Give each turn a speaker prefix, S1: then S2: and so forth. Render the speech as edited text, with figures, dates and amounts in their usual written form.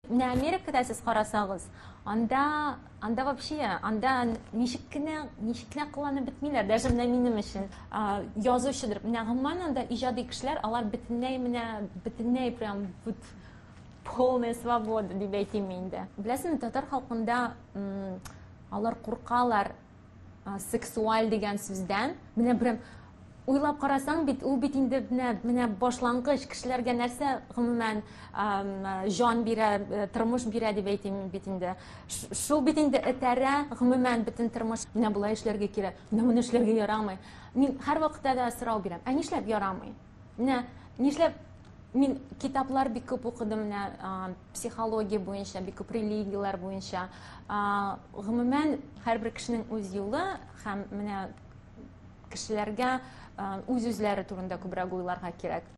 S1: Менә Америкада сез карасагыз, анда, анда вообще, анда ничек кенә, ничек кенә кыланып бетмиләр, даже менә минем өчен язучыдыр. Менә гомумән анда иҗади кешеләр, алар бөтенләй менә, бөтенләй прям вот полная свобода дип әйтим инде. Беләсезме, татар халкында алар куркалар сексуаль дигән сүздән. Менә прям уйлап карасаң бит, ул бит инде менә, менә башлангыч кешеләргә нәрсә гомумән җан бирә, э, тормыш бирә дип әйтим бит инде. Шул бит инде этәрә гомумән бөтен тормыш. Менә болай эшләргә кирәк, менә моны эшләргә ярамый. Мин һәрвакытта да сорау бирәм. Ә нишләп ярамый? Менә нишләп мин китаплар бик күп укыдым менә психология буенча, бик күп религияләр буенча. Гомумән, һәрбер кешенең үз юлы һәм менә кешеләргә үз-үзләре турында күбрәк уйларга кирәк.